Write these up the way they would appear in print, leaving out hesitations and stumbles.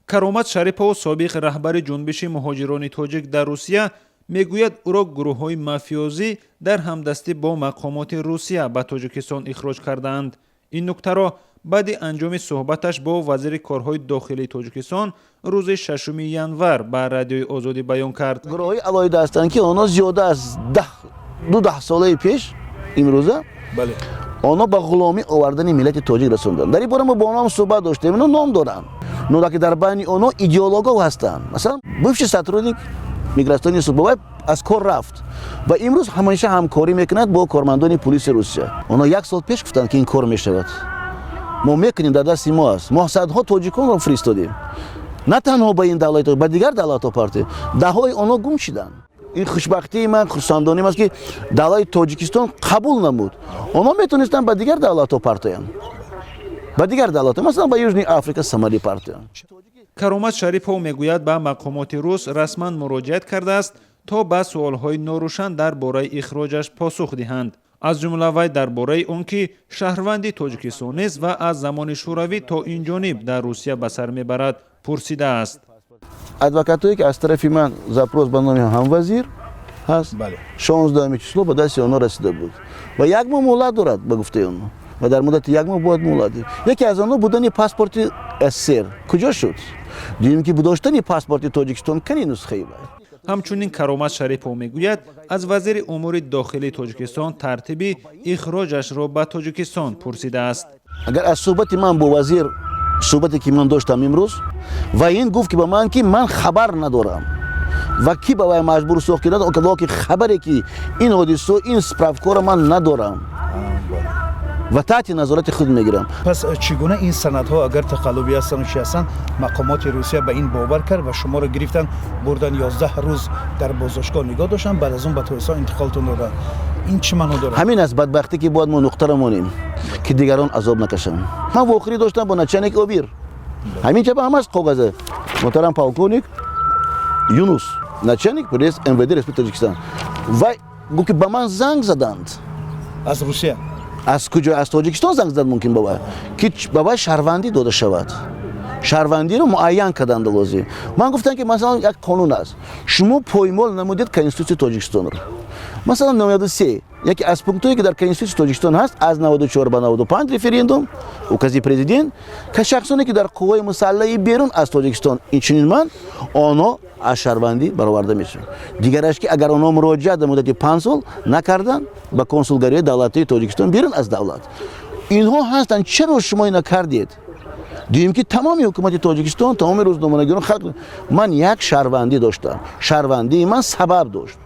Каромат Шарипов, собиқ раҳбари Ҷунбиши муҳоҷирони тоҷик дар Русия, мегӯяд, ӯро гурӯҳҳои мафиёзӣ дар ҳамдастӣ бо мақомоти Русия ба Тоҷикистон ихроҷ кардаанд. Ин нуктаро баъди анҷоми суҳбаташ бо вазири корҳои дохилии Тоҷикистон рӯзи 6 январ ба Радиои Озодӣ баён кард. Гурӯҳҳои алоҳида ҳастанд, ки онҳо зиёда аз 10, 20 солаи пеш имрӯза онҳо ба ғуломӣ овардани миллати тоҷик расонданд. Дар ин бора мо бо онҳо суҳбат доштем. Ино ном доранд, ки дар байни онҳо идеологҳо ҳастанд. Масалан, бывший сотрудник миграционный служба аз кор рафт ва имрӯз ҳамеша ҳамкорӣ мекунад бо кормандони пулиси Русия. Онҳо як сол пеш гуфтанд, ки ин кор мешавад, мо мекунем, дар дасти мо аст. Мо садҳо тоҷиконро фиристодем на танҳо ба ин давлат, ба дигар давлатҳо партия. Даҳҳои онҳо гум шиданд. Ин хушбахтии ман, хурсандоним аст, ки давлати Тоҷикистон қабул намуд. Онҳо метавонистанд ба дигар давлатҳо партоянд, ба дигар давлатҳо, масалан, ба Южный Африка, Сомали партоянд. Каромат Шарипов мегӯяд, ба мақомоти рус расман муроҷиат кардааст, то ба суолҳои норӯшан дар бораи ихроҷаш посух диҳанд. Аз ҷумла вай дар бораи он ки шаҳрванди Тоҷикистон нест ва аз замони Шӯравӣ то ин ҷониб дар Русия ба сар мебарад, пурсидааст. Адвокатое, ки аз тарафи ман запрос ба номи ҳамвазир ҳаст, 16-уми число ба дасти онҳо расида буд ва як моҳ муҳлат дорад, ба гуфтаи онҳо, ва дар муддати як моҳ бояд муҳлат. Яке аз онҳо будани паспорти СССР куҷо шуд? Дуюм, ки доштани паспорти Тоҷикистон кани нусхаи вай? Ҳамчунин Каромат Шарипов мегӯяд, аз вазири умури дохилии Тоҷикистон тартиби ихроҷашро ба Тоҷикистон пурсидааст. Агар аз суҳбати ман бо вазир, суҳбате ки ман доштам имрӯз, ва ин гуфт ки ба ман, ки ман хабар надорам ва ки ба вай маҷбур сохт, ки хабаре ки ин ҳодисо, ин справкаро ман надорам ва таҳти назорати худ мегирам. Пас чӣ гуна ин санадҳо, агар тақаллубӣ ҳастану чи ҳастанд, мақомоти Русия ба ин бовар кард ва шуморо гирифтанд, бурдан, 11 рӯз дар боздоштгоҳ нигоҳ доштанд, баъд аз он ба Тоҷикистон интиқолтон доданд? Ин чӣ маъно дорад? Ҳамин аст бадбахтӣ, ки бояд мо нуқтаро монем, ки дигарон азоб накашанд. Ман вохӯрӣ доштам бо начальник ОВИР. Ҳамин ҷаба ҳамаш коғазе. Муҳтарам полковник Юнус, начальник пресс МВД Республики Тоҷикистон, вай гуфт, ки ба ман занг заданд. Аз Русия? Аз куҷо? Аз Тоҷикистон занг зад. Мумкин ба вай, ки ба вай шаҳрвандӣ дода шавад, шаҳрвандиро муайян карданд лозим. Ман гуфтам, ки масалан, як қонун аст, шумо поймол намудед Конститутсияи Тоҷикистонро. Масалан, 93, яке аз пунктҳое, ки дар Конститутсияи Тоҷикистон ҳаст, аз 94 ба 95, референдум, укази президент, ка шахсоне, ки дар қувваи мусаллаи берун аз Тоҷикистон, инчунин ман, онҳо аз шаҳрвандӣ бароварда мешаванд. Дигараш, ки агар онҳо муроҷиат дар муддати 5 сол накарданд ба консулгариҳои давлатии Тоҷикистон берун аз давлат, инҳо ҳастанд. Чаро шумо ина кардед? Дуюм, ки тамоми ҳукумати Тоҷикистон, тамоми рӯзноманигорон, халқ, ман як шаҳрвандӣ доштам. Шаҳрвандии ман сабаб дошт,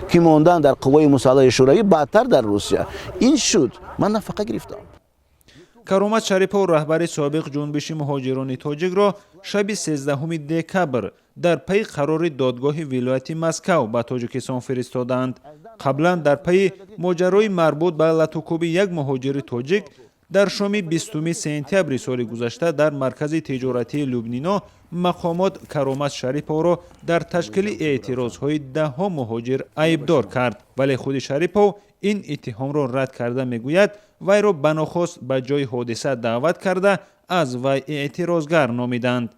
ки мондан дар қувваи мусаллаҳи Шӯравӣ баъдтар дар Русия ин шуд, ман нафақа гирифтам. Каромат Шарипов, раҳбари собиқ Ҷунбиши муҳоҷирони тоҷикро, шаби 13 декабр дар пайи қарори додгоҳи вилояти Москав ба Тоҷикистон фиристоданд. Қаблан дар пайи моҷарои марбут ба латукӯби як муҳоҷири тоҷик дар шоми 20 сентябри соли гузашта дар маркази тиҷоратии Любнино, мақомот Каромат Шариповро дар ташкили эътирозҳои даҳҳо муҳоҷир айбдор кард. Вале худи Шарипов ин иттиҳомро рад карда, мегӯяд, вайро банохост ба ҷои ҳодиса даъват карда, аз вай эътирозгар номиданд.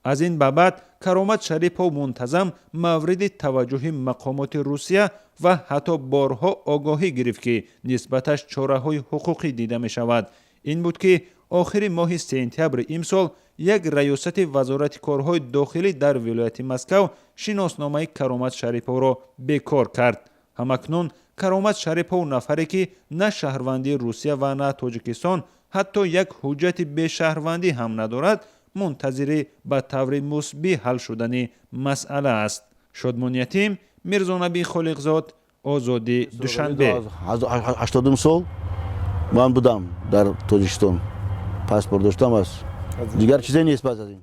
Аз ин ба баъд Каромат Шарипов мунтазам мавриди таваҷҷӯҳи мақомоти Русия ва ҳатто борҳо огоҳӣ гирифт, ки нисбаташ чораҳои ҳуқуқӣ дида мешавад. Ин буд, ки охири моҳи сентябри имсол як раёсати Вазорати корҳои дохилӣ дар вилояти Москав шиносномаи Каромат Шариповро бекор кард. Ҳамакнун Каромат Шарипов, нафаре, ки на шаҳрвандии Русия ва на Тоҷикистон, ҳатто як ҳуҷҷати бешаҳрвандӣ ҳам надорад, мунтазири ба таври мусбӣ ҳал шудани масъала аст. Шодмон Ятим, Мирзонабӣ Холиқзод, Озодӣ, Душанбе. 80-ум сол ман будам дар Тоҷикистон, паспорт доштам, аз дигар чизе нест пас аз ин.